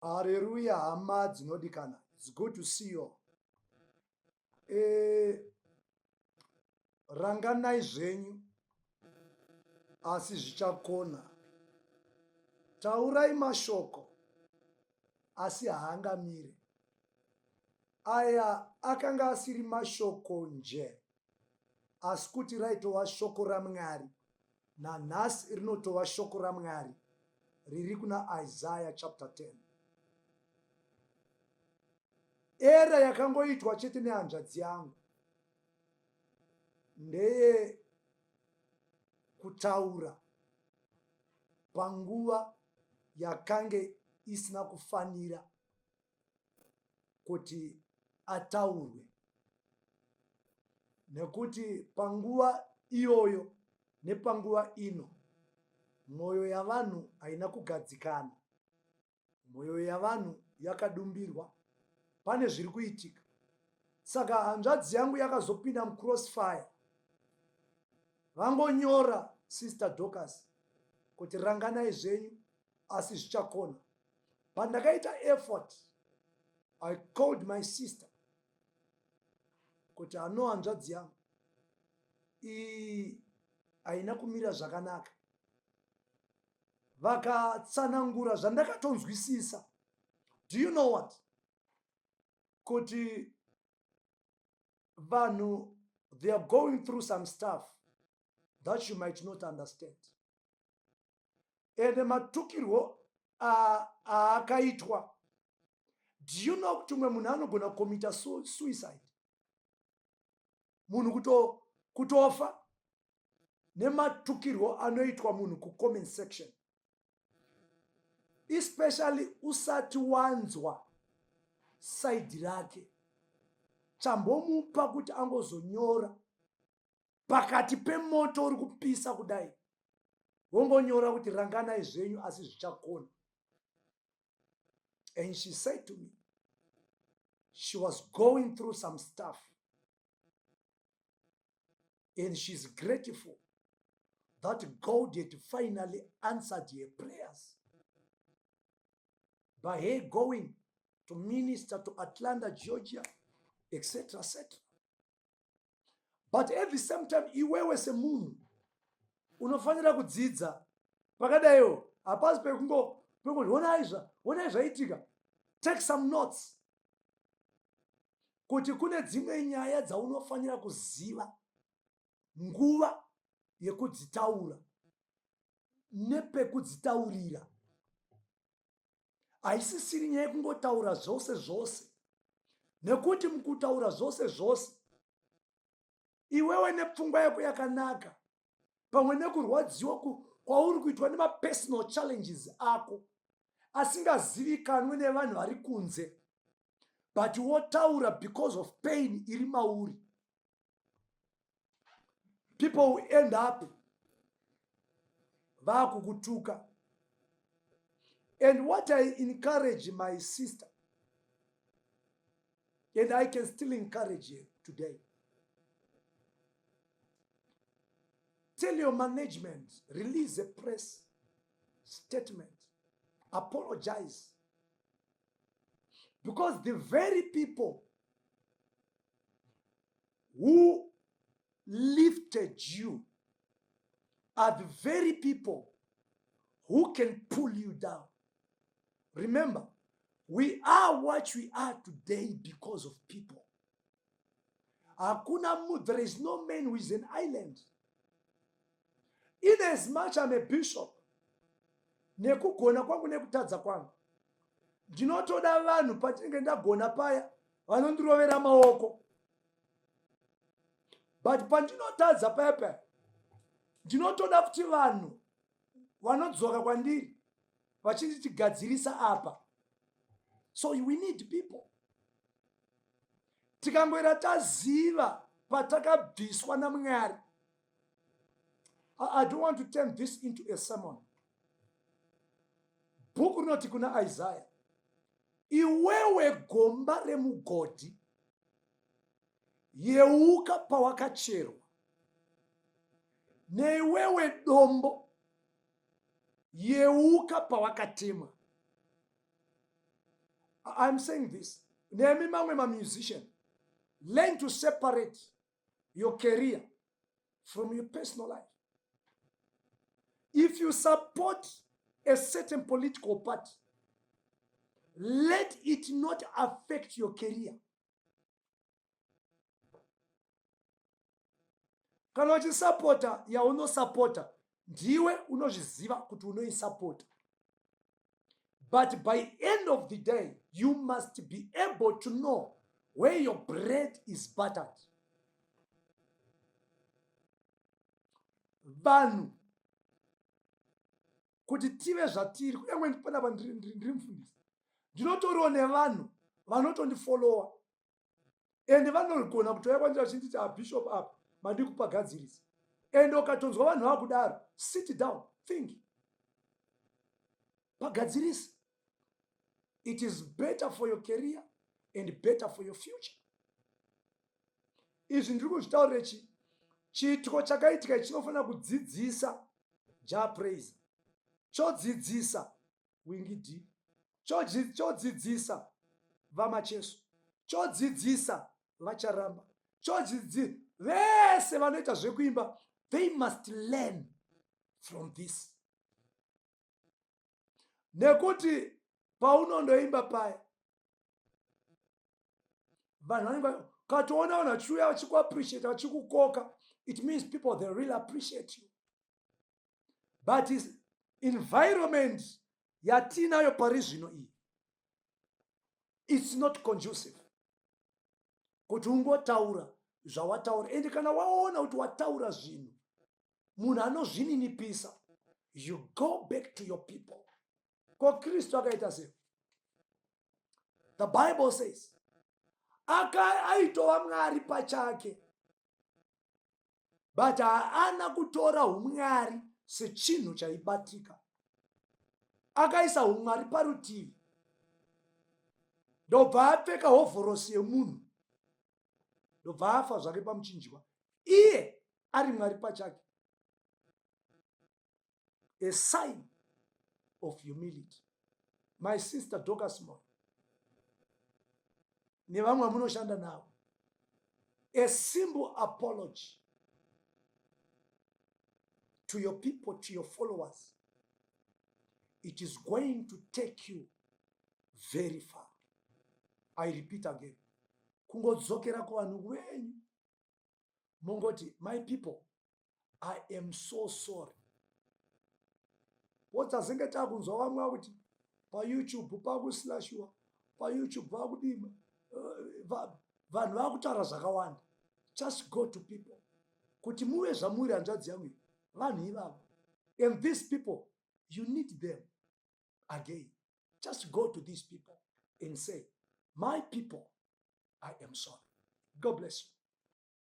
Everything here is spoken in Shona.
Hareruya hama dzinodikana. It's good to see you. Eh, ranganai zvenyu asi zvichakona. Taurai mashoko asi haangamire. Aya akanga asiri mashoko nje asi kuti raitova shoko raMwari. Nanhasi rinotova shoko raMwari riri kuna Isaiah chapter 10. Era yakangoitwa chete nehanzvadzi yangu ndeye kutaura panguva yakange isina kufanira kuti ataurwe nekuti panguva iyoyo nepanguva ino mwoyo yavanhu haina kugadzikana, mwoyo yavanhu yakadumbirwa, pane zviri kuitika. Saka hanzvadzi yangu yakazopinda mucrossfire, vangonyora Sister Dorcas kuti ranganai zvenyu asi zvichakona. Pandakaita effort, I called my sister kuti ano hanzvadzi yangu iyi haina kumira zvakanaka. Vakatsanangura zvandakatonzwisisa. Do you know what? Kuti vanhu they are going through some stuff that you might not understand. Ende matukirwo aakaitwa, do you know kuti umwe munhu anogona kukomita suicide, munhu kutofa nematukirwo anoitwa munhu kucomment section, especially usati wanzwa saidi rake, chambomupa kuti angozonyora pakati pemoto uri kupisa kudai, wongonyora kuti ranganai zvenyu asi zvichakona. And she said to me she was going through some stuff and she's grateful that God had finally answered her prayers by her going to minister to Atlanta, Georgia, etc., etc. But at the same time, iwewe semunhu unofanira kudzidza pakadaiwo. Hapasi pekungo pekungoti honai zva honai zvaitika. Take some notes kuti kune dzimwe nyaya dzaunofanira kuziva nguva yekudzitaura nepekudzitaurira. Haisisiri nyaya yekungotaura zvose zvose, nekuti mukutaura zvose zvose iwewe nepfungwa yako yakanaka pamwe nekurwadziwa kwauri kuitwa nemapersonal challenges ako asingazivikanwe nevanhu vari kunze, but wotaura because of pain iri mauri, people will end up vakukutuka. And what I encourage my sister, and I can still encourage you today, tell your management, release a press statement, apologize, because the very people who lifted you are the very people who can pull you down. Remember, we are what we are today because of people. Hakuna, there is no man who is an island. In as much I'm a bishop, nekugona kwangu nekutadza kwangu, ndinotoda vanhu patinenge ndagona paya vanondirovera maoko, but pandinotadza paya paya ndinotoda kuti vanhu vanodzoka kwandiri vachinditigadzirisa apa. So we need people. Tikangoera taziva patakabviswa naMwari. I don't want to turn this into a sermon. Bhuku rinoti kuna Isaiah, iwewe gomba remugodhi, yeuka pawakacherwa, neiwewe dombo, yeuka pawakatemwa. I'm saying this nemi mamwe mamusician, learn to separate your career from your personal life. If you support a certain political party, let it not affect your career. Kana uchisapota yaunosapota, ndiwe unozviziva kuti unoisapota, but by end of the day you must be able to know where your bread is buttered. Vanhu kuti tive zvatiri, kunyange panapa ndiri mufundisi, ndinotoriwo nevanhu vanotondifolowa and vanogona kutouya kwandiri vachinditi, abishop, ah, apa mandiri kupagadzirisa. And ukatonzwa vanhu vakudaro, sit down, think, pagadzirisa. It is better for your career and better for your future. Izvi ndiri kuzvitaurire chi chiitiko chakaitika chinofanira kudzidzisa Jah Prayzah, chodzidzisa Winky D, chodzidzisa VaMacheso, chodzidzisa VaCharamba, chodzidzi vese vanoita zvekuimba. They must learn from this, nekuti paunondoimba paya, vanhu vanenge katoona vanhu vachiuya vachikuappreciate, vachikukoka. It means people, they really appreciate you. But is environment yatinayo pari zvino iyi, it's not conducive kuti ungotaura zvawataura. Ende kana waona kuti wataura zvinhu, munhu anozvininipisa, you go back to your people. Ko Kristu akaita sei? The Bible says aka aitova Mwari pachake, but haana kutora umwari sechinhu chaibatika. Akaisa umwari parutivi, ndobva apfeka hovhorosi yemunhu, ndobva afa zvake pamuchinjikwa, iye ari Mwari pachake. A sign of humility. My sister Dorcas Moyo nevamwe vamunoshanda navo, a simple apology to your people, to your followers, it is going to take you very far. I repeat again, kungodzokera kuvanhu venyu mongoti, "My people, I am so sorry." Wodzazenge takunzwa vamwe vakuti paYouTube pakuslashiwa, paYouTube vakudima, vanhu vakutaura zvakawanda. Just go to people kuti muve zvamuri. Hanzvadzi yangu, vanhu ivavo, and these people, you need them again. Just go to these people and say, "My people, I am sorry." God bless you.